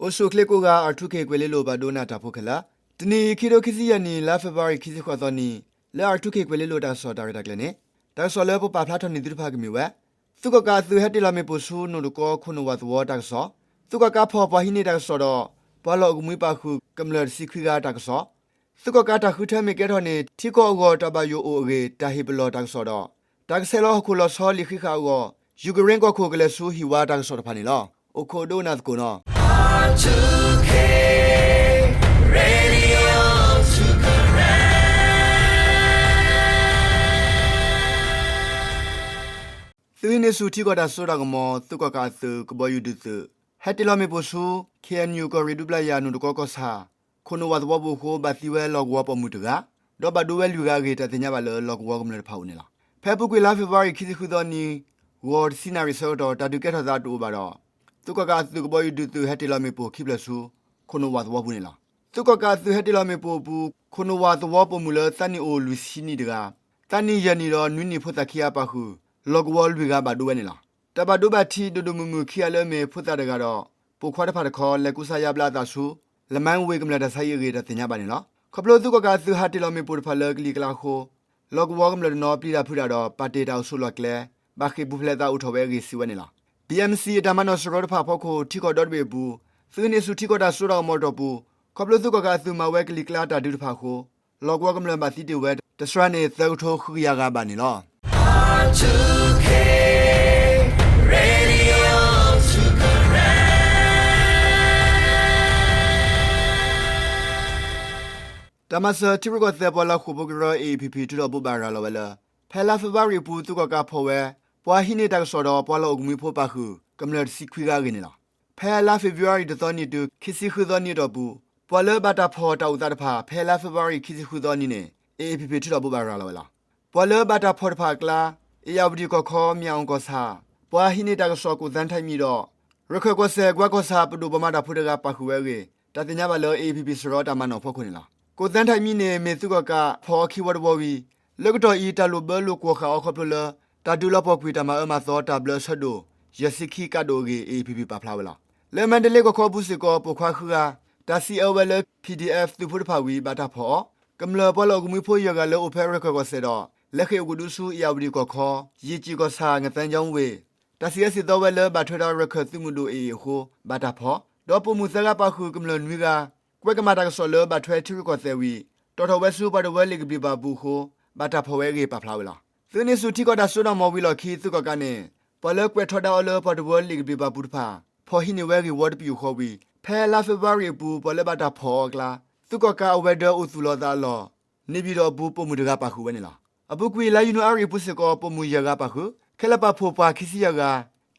အိၣ်ဆူၣ်အိၣ်ချ့ကိးဂၤ R two K ကွဲၤလ့လိၤပှၤဒိကနၣ်တၢ်ဖိခဲလၢာ်, တနံၤအံၤ ခံထိခံဆံယဲၢ်နံၣ် လါဖ့ၤဘြူၤအါရံၤ ခံဆံဃိးသီနံၤ လၢ R two K ကွဲၤလ့လိၤတၢ်ကစီၣ်တၢ်ရဲၣ်တၢ်ကျဲၤန့ၣ်, တၢ်ကစီၣ်လၢပပာ်ဖျါထီၣ်န့ၢ်သုတဖၣ် ကမ့ၢ်ဝဲ သုးကီၣ်ကးအသုးဟဲတ့ၢ်လီၤမ့ၣ်ပိၢ်ဆူ နိၣ်တကီခိၣ်နူာ်ဝးသဝီတၢ်ကစီၣ်, သုးကီၣ်ကးဖီၣ်ပှၤဟံးန့ၢ်တၢ်ကစီၣ်ဒီး ပှၤလီၢ်အိၣ်ကမှံပာ်ဃုာ် ကမျၢၢ်တဆံခွံဂၤတၢ်ကစီၣ်, သုးကီၣ်ကးတၢ်ဃုထၢမ့ၢ်ကဲထီၣ်န့ၣ် ထံကီၢ်အဂီၢ်တၢ်ဘၣ်ယိၣ်အိၣ်အဂ့ၢ် တၢ်ဟ့ၣ်ပလီၢ်တၢ်ကစီၣ်ဒီး တၢ်ကဆဲးလီၤဟီၣ်ခိၣ်လီၤဆီလံာ်ဃံးဃာ်အဂီၢ် ယူၤကရ့ကီၢ်ခိၣ်ကလဲၤဆူဟံၣ်ဝါတၢ်ကစီၣ်တဖၣ်န့ၣ်လီၤ. အိၣ်ခိးဒိကနၣ်သကိးနီၤ. သုးဟံးန့ၢ်ဆူၣ်ထံကီၢ်တၢ်စိတၢ်ကမီၤ သုးကီၣ်ကးအသုးကဘီယူၤဒုးသုး ဟဲတ့ၢ်လီၤမ့ၣ်ပိၢ်ဆူ ခ့ၣ်အဲၣ်ယူၣ် ကီၢ်ရ့ၣ်ဒူပျၢ်ယၤ နိၣ်တကီကီၢ်ဆၣ် ခိၣ်နူာ်ဝးသဝီပူၤအဃိ ဘၣ်သံဝဲလီၢ်ကဝီၤပိာ်မုၣ်တဂၤ, ဒီးဘၣ်ဒိဝဲလွံၢ်ဂၤအဂ့ၢ် တၢ်သ့ၣ်ညါဘၣ်လၢလီၢ်ကဝီၤကမျၢၢ်တဖၣ်အအိၣ်န့ၣ်လီၤ. ဖဲအပူၤကွံာ်လါဖ့ၤဘြူၤအါရံၤ ခံဆံဃုသီနံၤ ဂီၤတဆံနၣ်ရံၣ်ဆၢကတီၢ် တၢ်ဒုးကဲထီၣ်သးတအိၣ်ဘၣ်ဒီး သုးကီၣ်ကးအသုးကဘီယူၤဒုးသုးဟဲတ့ၢ်လီၤမ့ၣ်ပိၢ်ခံဖျၢၣ်ဆူ ခိၣ်နူာ်ဝးသဝီပူၤန့ၣ်လီၤ. သုးကီၣ်ကးအသုးဟဲတ့ၢ်လီၤမ့ၣ်ပိၢ်အပူၤ ခိၣ်နူာ်ဝးသဝီပိာ်မုၣ်လၢသးနံၣ်အိၣ်လွံၢ်ဆံနံၣ်တဂၤ, သးနံၣ်ယဲၢ်နံၣ်ဒီးနွံနံၣ်ဖိသၣ်ခံဂၤပာ်ဃုာ် လီၢ်ကဝီၤလွံၢ်ဂၤဘၣ်ဒိဝဲန့ၣ်လီၤ. တၢ်ဘၣ်ဒိဘၣ်ထံးဒိၣ်ဒိၣ်မုၢ်မုၢ်ခံဂၤလၢအမ့ၢ်ဖိသၣ်တဂၤဒီး ပိာ်ခွါတဖၣ်တခီ လဲၤကူစါယါဘျါအသးဆူ လမါဝ့ၢ်ကမျၢၢ်တၢ်ဆါဟံၣ်အဂ့ၢ် တၢ်သ့ၣ်ညါဘၣ်န့ၣ်လီၤ. ခီဖျိသုးကီၣ်ကးအသုးဟးတ့ၢ်လီၤမ့ၣ်ပိၢ်တဖၣ်လၢကလံၤကျါအဃိ လီၢ်ကဝီၤကမျၢၢ်တနီၤပျံၤတၢ်ဖုးတၢ်ဒီး ပာ်တ့ၢ်တၢ်အိၣ်ဆိးလီၢ်ကျဲ ဘၣ်ဃ့ၢ်ပူၤဖျဲးသးအိၣ်ထီၣ်ဝဲအဂ့ၢ်စံးဝဲန့ၣ်လီၤ. B M C အတၢ်မၤနီၣ်စရီတဖၣ်အဖီခိၣ် ထံကီၢ်ဒီတဘ့ၣ်အပူၤ သုးဟံးန့ၢ်ဆူၣ်ထံကီၢ်တၢ်စိတၢ်ကမီၤအတီၢ်ပူၤ ခီဖျိသုးကီၣ်ကးအသုးမၤဝဲကလံၤကျါတၢ်ဒုးတဖၣ်အဃိ လီၢ်ကဝီၤကမျၢၢ်ဘၣ်သံတ့ၢ်ဝဲ တစှၤန့ၣ်သၢကထိဃုကယၤဂၤဘၣ်န့ၣ်လီၤ. တၢ်မၤစၢၤထံရူၢ်ကီၢ်သဲးပှၤလၢဃိာ်ဖိကရၢ A A P P ထုးထီၣ်ဘိးဘၣ်ရၤလီၤဝဲလၢ ဖဲလါဖ့ၤဘြူၤအါရံၤအပူၤ သုးကီၣ်ကးဖီၣ်ဝဲ ပှၤဟံးန့ၢ်တၢ်ကစီၣ်ဒီးပှၤလီၢ်အိၣ်ကမှံဖိပာ်ဃုာ် ကမျၢၢ်တဆံခွံဂၤအဂ့ၢ်န့ၣ်လီၤ. ဖဲလါဖ့ၤဘြူၤအါရံၤတသီနံၤတုၤ ခံဆံဃုသီနံၤအတီၢ်ပူၤ ပှၤလၢဘၣ်တၢ်ဖီၣ်တၢ်အိၣ်သးတဖၣ် ဖဲလါဖ့ၤဘြူၤအါရံၤ ခံဆံဃုသီနံၤန့ၣ် A A P P ထုးထီၣ်ဘိးဘၣ်ရၤလီၤဝဲလီၤ. ပှၤလၢဘၣ်တၢ်ဖီၣ်တဖၣ်အကျါ အ့ၣ်ယၣ်ဝတံၣ်ကီၢ်ခီ မၠၣ်အူၣ်ကီၢ်ဆၣ် ပှၤဟံးန့ၢ်တၢ်ကစီၣ် ကိၣ်သၣ်ထၢၣ်မံဒီး ရခၢၣ်ကီၢ်စဲၣ် ကွါကီၢ်ဆၣ် ပဒိၣ်ပှၤမၤတၢ်ဖိတဂၤပာ်ဃုာ်ဝဲအဂ့ၢ် တၢ်သ့ၣ်ညါဘၣ်လၢ A A P P စရီတၢ်မၤနီၣ်ဖီခိၣ်န့ၣ်လီၤ. ကိၣ်သၣ်ထၢၣ်မံန့ၣ် မ့ၢ်သုးကီၣ်ကးဖီၣ်အီၤခံဝီတဝီဝံၤ လၢကတီၢ်အံၤ တၢ်လိၣ်ဘၢလိၣ်ကွီၢ်ဃာ်အီၤခီဖျိလၢ တၢ်ဒုးလီၤပှီၢ်ကွံာ်တၢ်မၤအၢမၤသီတၢ်ဘျၢအဆၢဒိၣ် ယဲၢ်ဆံခံကးဒိၣ်အဂ့ၢ် A A P P ပာ်ဖျါဝဲလီၤ. လၢမါတလ့ကီၢ်ခီအပူၤစ့ၢ်ကီး ပိာ်ခွါဃုဂၤ တၢ်စံးအၢဝဲလၢ P D F သုးဖိတဖၣ်ဝံၤ ဘၣ်တၢ်ဖီၣ်အီၤ, ကမျၢၢ်ပှၤလီၢ်အိၣ်ကမှံဖိယဲၢ်ဂၤလၢအိၣ်ဖဲရခၢၣ်ကီၢ်စဲၣ်ဒီး လဲၤဃ့ၢ်အိၣ်ကဒုဆူ အ့ၣ်ယၣ်ဝတံၣ်ကီၢ်ခီ ယ့ၣ်ကၠံၣ်ကီၢ်ဆၣ် ငသဲကၠီဝ့ၢ် တၢ်စံးအၢစံးသီဝဲလၢ ဘၣ်ထွဲဒီးရခၢၣ်သုးမုၢ်ဒိၣ် A A အဃိ ဘၣ်တၢ်ဖီၣ်, ဒီးပိာ်မုၣ်သၢဂၤပာ်ဃုာ်ကမျၢၢ်နွံဂၤ ကွဲးကမၣ်တၢ်ကစီၣ်လၢဘၣ်ထွဲထံရူၢ်ကီၢ်သဲးဝံၤ တီၣ်ထီၣ်ဝဲဆူပှၤတဝၢလ့ၣ်ကဘျံးပၤပူၤအဃိ ဘၣ်တၢ်ဖီၣ်ဝဲအဂ့ၢ်ပာ်ဖျါဝဲလီၤ. သုးန့ၢ်ဆူၣ်ထံကီၢ်တၢ်စိတၢ်ကမီၤဝံၤအလီၢ်ခံ သုးကီၣ်ကးန့ၣ် ပှၤလၢကွဲးထီဒါအီၤလၢပှၤတဝၢလ့ၣ်ကဘျံးပၤပူၤတဖၣ် ဖီၣ်ဟံးန့ၢ်ဝဲဂ့ၢ်ဝီတပယူာ်ဃီဝံၤ ဖဲလါဖ့ၤဘြူၤအါရံၤအပူၤ ပှၤလၢဘၣ်တၢ်ဖီၣ်အီၤအကျါ သုးကီၣ်ကးအဝဲၤဒၢအိၣ်သူၣ်လီၤသးအလီၢ် န့ၣ်ပၠံၤဒီးအပူၤ ပိာ်မုၣ်တဂၤပာ်ဃုာ်ဝဲန့ၣ်လီၤ. အပူၤကွံာ် လါယနူၤအါရံၤအပူၤစ့ၢ်ကီး ပိာ်မုၣ်ယဲၢ်ဂၤပာ်ဃုာ်, ခဲလၢာ်ပာ်ဖှိၣ်ပှၤခံဆံယဲၢ်ဂၤ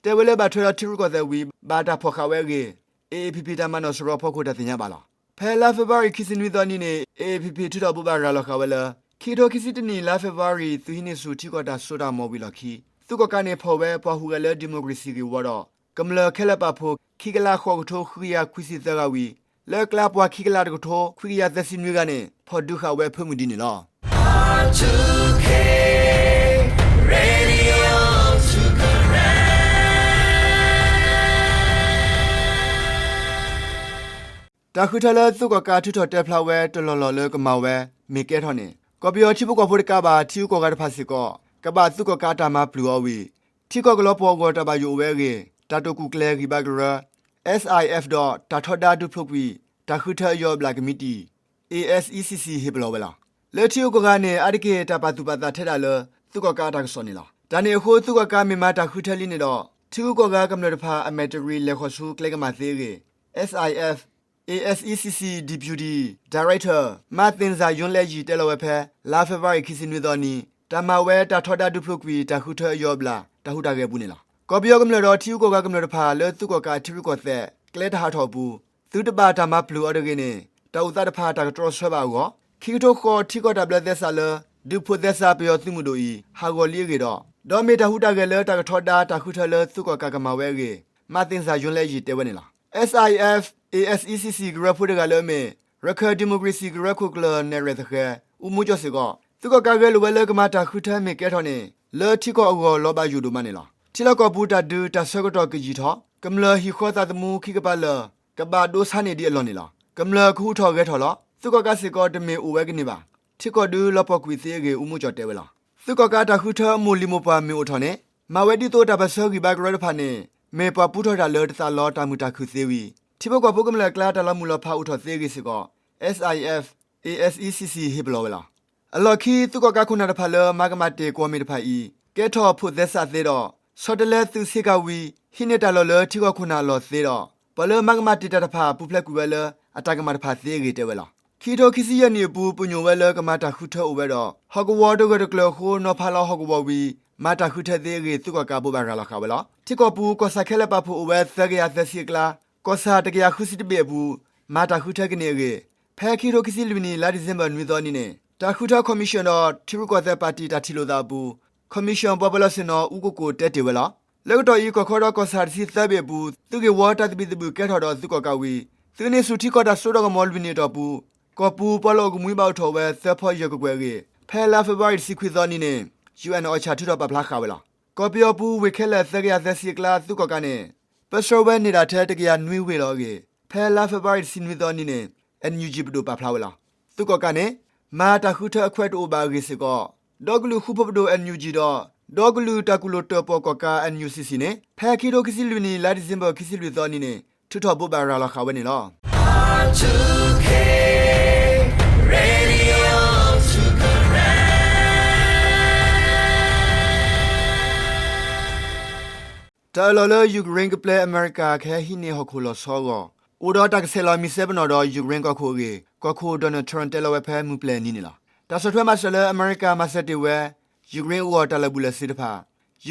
တဲဝဲလၢဘၣ်ထွဲဒီးထံရူၢ်ကီၢ်သဲးဝံၤ ဘၣ်တၢ်ဖီၣ်ဃာ်ဝဲအဂ့ၢ် A A P P တၢ်မၤနီၣ်စရီအဖီခိၣ်တၢ်သ့ၣ်ညါဘၣ်လီၤ. ဖဲလါဖ့ၤဘြူၤအါရံၤ ခံဆံနွံသီနံၤန့ၣ် A A P P ထုးထီၣ်ဘိးဘၣ်ရၤလီၤဃာ်ဝဲလၢ ခံကထိခံဆံတနံၣ် လါဖ့ၤဘြူၤအါရံၤ သုးဟံးန့ၢ်ဆူၣ်ထံကီၢ်တၢ်စိတၢ်ကမီၤဝံၤအလီၢ်ခံ သုးကီၣ်ကးန့ၣ်ဖီၣ်ဝဲပှၤဟူးဂဲၤလၢ ဒံၣ်မိၣ်ကရ့ၣ်စံၣ်ဂ့ၢ်ဝီဒီး ကမျၢၢ်ခဲလၢာ်ပာ်ဖှိၣ် ခံကလးဃိးကထိဃုကယၤခွံဆံသၢဂၤဝံၤ လၢအကျါပှၤခံကလးတကထိခွံကယၤသၢဆံနွံဂၤန့ၣ် ဖီၣ်ဒုးဃာ်ဝဲဖၢမုၢ်ဒံးန့ၣ်လီၤ. တၢ်ဃုထၢလၢသုးကီၣ်ကးထုးထီၣ်တဲဖျါဝဲတလီၢ်လီၢ်လၢကမၤဝဲ မ့ၢ်ကဲထီၣ်န့ၣ် ကီၢ်ပယီၤထံဖိကီၢ်ဖိတကးဘၣ် ထံဂုၤကီၢ်ဂၤတဖၣ်စ့ၢ်ကီး ကဘၣ်သုးကီၣ်ကးတၢ်မၤပျုၢ်အီၤဝံၤ ထံကီၢ်ကလီၤပှီၢ်အဂီၢ်တၢ်ဘၣ်ယိၣ်အိၣ်ဝဲအဂ့ၢ် တၢ်တိာ်ကူၣ်ကျဲၤဂံၢ်ဘါကရၢ S I F ဒီးတၢ်ထီဒါဒုးဖျိးကွံာ် တၢ်ဃုထၢအယီၤအဘျၣ်ကမံးတံာ် A S E C C ဟ့ၣ်ပလီၢ်ဝဲလီၤ. လၢထံဂုၤကီၢ်ဂၤန့ၣ် အါတက့ၢ်တၢ်ပာ်သူၣ်ပာ်သးထဲဒၣ်လၢ သုးကီၣ်ကးအတၢ်ကစီၣ်န့ၣ်လီၤ. တၢ်န့ၣ်အဃိ သုးကီၣ်ကးမ့ၢ်မၤတၢ်ဃုထၢလံန့ၣ်ဒီး ထံဂုၤကီၢ်ဂၤကမျၢၢ်တဖၣ် အမဲာ်တရံးလဲၤဃီၤဆူကျဲကမၣ်သ့အဂ့ၢ် S I F, A S E C C Deputy Director မါသ့ၣ်စၣ်ယွဲလဲယံၤ တဲလီၤဝဲဖဲ လါဖ့ၤဘြူၤအါရံၤ ခံဆံနွံသီနံၤ တၢ်မၤဝဲတၢ်ထီဒါဒုးဖျိးကွံာ် တၢ်ဃုထၢအယီၤအဘျၣ် တၢ်ဟူးတၢ်ဂဲၤအပူၤန့ၣ်လီၤ. ကီၢ်ပယီၤကမျၢၢ်ဒီးထံဂုၤကီၢ်ဂၤကမျၢၢ်တဖၣ် လၢသုးကီၣ်ကးထံရူၢ်ကီၢ်သဲး ကျဲတဟးထီၣ်အပူၤ သုတဘၣ်တၢ်မၤပျုၢ်အီၤတဂ့ၤန့ၣ် တၢ်အိၣ်သးတဖၣ်တၢ်ကတြီဆၢဘၣ်အဂီၢ် ခံကထိဃိး ထံကီၢ်တၢ်ဘျၢသဲစးလၢ ဒုးဖှိၣ်သဲစးပယီၤသုးမုၢ်ဒိၣ်အံၤ ဟးဂီၤလံအဂ့ၢ်ဒီး ဒီးမ့ၢ်တၢ်ဟူးတၢ်ဂဲၤလၢတၢ်ကထီဒါတၢ်ဃုထၢလၢသုးကီၣ်ကးကမၤဝဲအဂ့ၢ် မါသ့ၣ်စၣ်ယွဲလဲယံၤ တဲဝဲန့ၣ်လီၤ. S I F, A S E C C ကရၢဖိတဂၤလၢအမ့ၢ် ရခၢၣ်ဒံၣ်မိၣ်ကရ့ၣ်စံၣ်ကရၢခိၣ်ကျၢၢ်နဲၣ်ရွဲၣ်သဃဲၤ အူမူကၠီၣ်စ့ၢ်ကီး သုးကီၣ်ကးဂဲၤလိာ်ဝဲလၢကမၤတၢ်ဃုထၢမ့ၢ်ကဲထီၣ်န့ၣ် လၢထံကီၢ်အဂီၢ်လီၤဘၣ်ယိၣ်ဒိၣ်မးန့ၣ်လီၤ. ထံလီၢ်ကီၢ်ပူၤတၢ်ဒုးတၢ်ဆၢကတီၢ်ကယံာ်ထီၣ် ကမျၢၢ်ဟံၣ်ဃီသးသမူခံကပၤလၢာ် ကဘၣ်ဒိဆါန့ၢ်ဒံးအလီၢ်န့ၣ်လီၤ. ကမျၢၢ်ကဟူးထီၣ်ဂဲၤထီၣ်လီၤ. သုးကီၣ်ကးစ့ၢ်ကီးတမ့ၢ်အိၣ်ဝဲကန့ၢ်ဘၣ်. ထံကီၢ်ဒုးလီၤပှီၢ်ကွံာ်သ့အဂ့ၢ် အူမူကၠီၣ်တဲဝဲလီၤ. သုးကီၣ်ကးတၢ်ဃုထၢအမိၢ်လံၤမိၢ်ပှၢ်မ့ၢ်အိၣ်ထီၣ်န့ၣ် မၤဝဲဒ်သိးတၢ်ပၢၢ်ဆၢဂံၢ်ဘါကရၢတဖၣ်န့ၣ် မ့ၢ်ပှၤပူထီၣ်တၢ်လၢတသးလီတၢ်မုာ်တၢ်ခုၣ်သ့ဝံၤ ထံဖိကီၢ်ဖိကမျၢၢ်အကျါတၢ်လီၤမုၢ်လီၤဖးအိၣ်ထီၣ်သ့အဂ့ၢ်စ့ၢ်ကီး SIF ASECC ဟ့ၣ်ပလီၢ်ဝဲလီၤ. အလီၢ်ခံ သုးကီၣ်ကးခိၣ်နၢ်တဖၣ်လၢမၤကမၣ်တ့ၢ်ကွီၢ်မ့ၢ်တဖၣ်အံၤ ကဲထီၣ်ဖိးသဲစးသ့ဒီး ဆီတလဲသုးဆ့ကၤဝံၤ ဟံးန့ၢ်တၢ်လီၢ်လၢထံကီၢ်ခိၣ်နၢ်အလီၢ်သ့ဒီး ပှၤလၢမၤကမၣ်တ့ၢ်တၢ်တဖၣ် ပူၤဖျဲးကွံာ်ဝဲလၢအတၢ်ကမၣ်တဖၣ်သ့အဂ့ၢ်တဲဝဲလီၤ. ခံကထိခံဆံယဲၢ်နံၣ်အပူၤ ပညိၣ်ဝဲလၢကမၤတၢ်ဃုထၢအိၣ်ဝဲဒီး ဟီၣ်ကဝီၤတဂၢၢ်တကျၢၤအဃိ နီၤဖးလီၤဟီၣ်ကဝီၤဝံၤ မၤတၢ်ဃုထၢသ့အဂ့ၢ် သုးကီၣ်ကးဘိးဘၣ်ရၤလီၤဃာ်ဝဲလီၤ. ထံကီၢ်ပူၤ ကီၢ်ဆၣ်ခဲလၢာ်ပာ်ဖှိၣ်အိၣ်ဝဲသၢကယၤသၢဆံအကျါ ကီၢ်ဆၣ်တကယၤဃုဆံတဘ့ၣ်အပူၤ မၤတၢ်ဃုထၢကန့ၢ်အဂ့ၢ် ဖဲခံကထိခံဆံလွံၢ်နံၣ် လါဒံၣ်စ့ဘၢၣ်နွံသီအနံၤန့ၣ် တၢ်ဃုထၢ commission ဒီး ထံရူၢ်ကီၢ်သဲးပၣ်တံၣ်တၢ်ထံၣ်လိာ်သးအပူၤ commission ပှၤပၢၤလီၢ်ဆ့ၣ်နီၤ အူကကိၣ်တဲတ့ၢ်ဝဲလီၤ. လၢကတီၢ်အံၤ ကီၢ်ခီဒီးကီၢ်ဆၣ်တဆံသၢဘ့ၣ်အပူၤ သုးဂ့ၢ်ဝီတၢ်သဘံၣ်သဘုၣ်ကဲထီၣ်ဒီးသုးကီၣ်ကးဝံၤ သုးန့ၢ်ဆူၣ်ထံကီၢ်တၢ်စိတၢ်ကမီၤလွံၢ်နံၣ်အတီၢ်ပူၤ ကီၢ်ပူၤပှၤလီၢ်အိၣ်ကမှံဘၣ်အိၣ်ထီၣ်ဝဲသၢဖီယဲၢ်ကကွဲၢ်အဂ့ၢ် ဖဲလါဖ့ၤဘြူၤအါရံၤတဆံခွံသီအနံၤန့ၣ် ယူအ့ၣ်အိၣ်ဆၣ် ထုးထီၣ်ပာ်ဖျါဃာ်ဝဲလီၤ. ကီၢ်ပယီၤပူၤ ဝ့ၢ်ခဲလၢာ်သၢကယၤသၢဆံအကျါ သုးကီၣ်ကးန့ၣ် ပၢဆှၢဝဲန့ၢ်ဒၣ်ထဲတကယၤနွံဝ့ၢ်လီၤအဂ့ၢ် ဖဲလါဖ့ၤဘြူၤအါရံၤတဆံနွံသီအနံၤန့ၣ် NUG ပဒိၣ်ပာ်ဖျါဝဲလီၤ. သုးကီၣ်ကးန့ၣ် မၤတၢ်ဃုထၢအခွဲးတအိၣ်ဘၣ်အဂ့ၢ်စ့ၢ်ကီး ဒီကလုာ်ဃူဖိးပဒိၣ် NUG ဒီး ဒီကလုာ်တၢ်ကူၣ်လိာ်တၢၣ်ပီၣ်ကီၣ်ကး NUCC န့ၣ် ဖဲခံကထိခံဆံလွံၢ်နံၣ် လါဒံၣ်စ့ဘၢၣ်ခံဆံလွံၢ်သီအနံၤန့ၣ် ထုးထီၣ်ဘိးဘၣ်ရၤလီၤဃာ်ဝဲန့ၣ်လီၤ. တၢ်အၢၣ်လီၤလၢ Ukraine ကပျဲအမဲရကၤ ကဟဲဟံးန့ၢ်ဟီၣ်ခိၣ်လီၤဆီအဂီၢ် အိၣ်ဒီးတၢ်ကဆဲးလီၤမံၤစဲပနီၣ်ဒီး Ukraine ကီၢ်ခိၣ်အဂ့ၢ် ကီၢ်ခိၣ် Donald Trump တဲလီၤဝဲဖဲမုၢ်ပျဲၢ်နံၤန့ၣ်လီၤ. တၢ်ဆီၣ်ထွဲမၤစၢၤလၢအမဲရကၤမၤစၢၤတ့ၢ်ဝဲ Ukraine အဂီၢ် တၢ်လၢာ်ဘူၣ်လၢာ်စ့တဖၣ်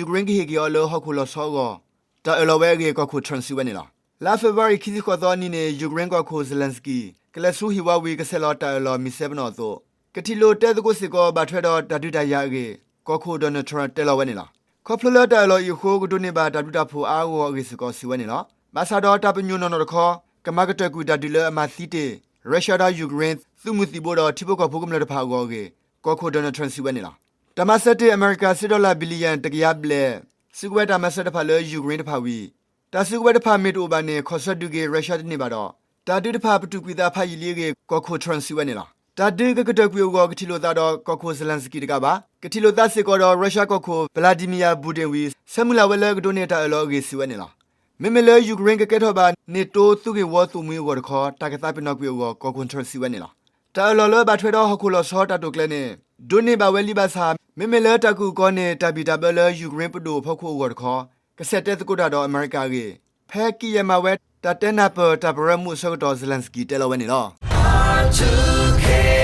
Ukraine ကဟ့ၣ်က့ၤအီၤလၢဟီၣ်ခိၣ်လီၤဆီအဂီၢ် တၢ်အၢၣ်လီၤဝဲအဂ့ၢ် ကီၢ်ခိၣ် Trump စံးဝဲန့ၣ်လီၤ. လါဖ့ၤဘြူၤအါရံၤ ခံဆံဃိးသီအနံၤန့ၣ် Ukraine ကီၢ်ခိၣ် Zelenskyy ကလဲၤဆူဟံၣ်ဝါဝံၤ ကဆဲးလီၤတၢ်အၢၣ်လီၤမံၤစဲပနီၣ်အသိး ကထံၣ်လိာ်တဲသကိးစ့ၢ်ကီး ဘၣ်ထွဲဒီးတၢ်ဒုးတၢ်ယၤအဂ့ၢ် ကီၢ်ခိၣ် Donald Trump တဲလီၤဝဲန့ၣ်လီၤ. ခီဖျိလၢတၢ်အၢၣ်လီၤအံၤအဃိ ကဒိးန့ၢ်ဘၣ်တၢ်ဘျုးတၢ်ဖှိၣ်အါအါဂီၢ်ဂီၢ်အဂ့ၢ်စ့ၢ်ကီး စံးဝဲန့ၣ်လီၤ. ဘၣ်ဆၣ်ဒီးတၢ်ပညိၣ်နီၢ်နီၢ်တခီ ကမၤကတၢၢ်ကွံာ်တၢ်ဒုးလၢအမၤသံတ့ၢ် Russia ဒီး Ukraine သုးမုၢ်သံၣ်ဘိဒီးထံဖိကီၢ်ဖိကမျၢၢ်တဖၣ်အဂီၢ်အဂ့ၢ် ကီၢ်ခိၣ် Donald Trump စံးဝဲန့ၣ်လီၤ. တၢ်မၤစၢၤတ့ၢ်အမဲရကၤ စ့ဒီလၣ် billion တကယၤဘျဲၣ် စုကဝဲၤတၢ်မၤစၢၤတဖၣ်လၢ Ukraine တဖၣ်ဝံၤ တၢ်စုကဝဲၤတဖၣ်မ့ၢ်တအိၣ်ဘၣ်န့ၣ် ခီၣ်ဆၢဒုးက့ၤ Russia တန့ၢ်ဘၣ်ဒီး တၢ်ဒုးတဖၣ်ပတုာ်ကွံာ်သးဖးယံာ်လံအဂ့ၢ် ကီၢ်ခိၣ် Trump စံးဝဲန့ၣ်လီၤ. တၢ်ဒုးကကတၢၢ်ကွံာ်အဂီၢ် ကထံၣ်လိာ်သးဒီးကီၢ်ခိၣ် Zelenskyy တကးဘၣ် ကထံၣ်လိာ်သးစ့ၢ်ကီးဒီး Russia ကီၢ်ခိၣ် Vladimir Putin ဝံၤ ဆၢမုၢ်လၢ်ဝဲလၢကဒိးန့ၢ်တၢ်အၢၣ်လီၤအဂ့ၢ် စံးဝဲန့ၣ်လီၤ. မ့မ့ၢ်လၢ Ukraine ကကဲထီၣ်ဘၣ် NATO သုးဂ့ၢ်ဝီသိၣ်မှံအဂီၢ်တခီ တၢ်ကသးပ့ၤနီၣ်ကွံာ်အဂီၢ် ကီၢ်ခိၣ် Trump စံးဝဲန့ၣ်လီၤ. တၢ်အၢၣ်လီၤလၢဘၣ်ထွဲဒီးဟီၣ်ခိၣ်လီၤဆီတၢ်တိာ်ကျဲၤန့ၣ် ဒိးန့ၢ်ဘၣ်ဝဲလံဘၣ်ဆၣ် မ့မ့ၢ်လၢတၢ်ကူၣ်အကီန့ၣ် တၢ်ဘံၣ်တၢ်ဘၢလၢ Ukraine ပဒိၣ်အဖီခိၣ်အဂီၢ်တခီ ကဆဲးတဲသကိးတၢ်ဒီးအမဲရကၤအဂ့ၢ် ဖဲကံၢ်ယဲၢ်မၤဝဲတၢ်တဲနၢ်ပၢၢ်တၢ်ပရၢမူးအဆၢကတီၢ် Zelenskyy တဲလီၤဝဲန့ၣ်လီၤ.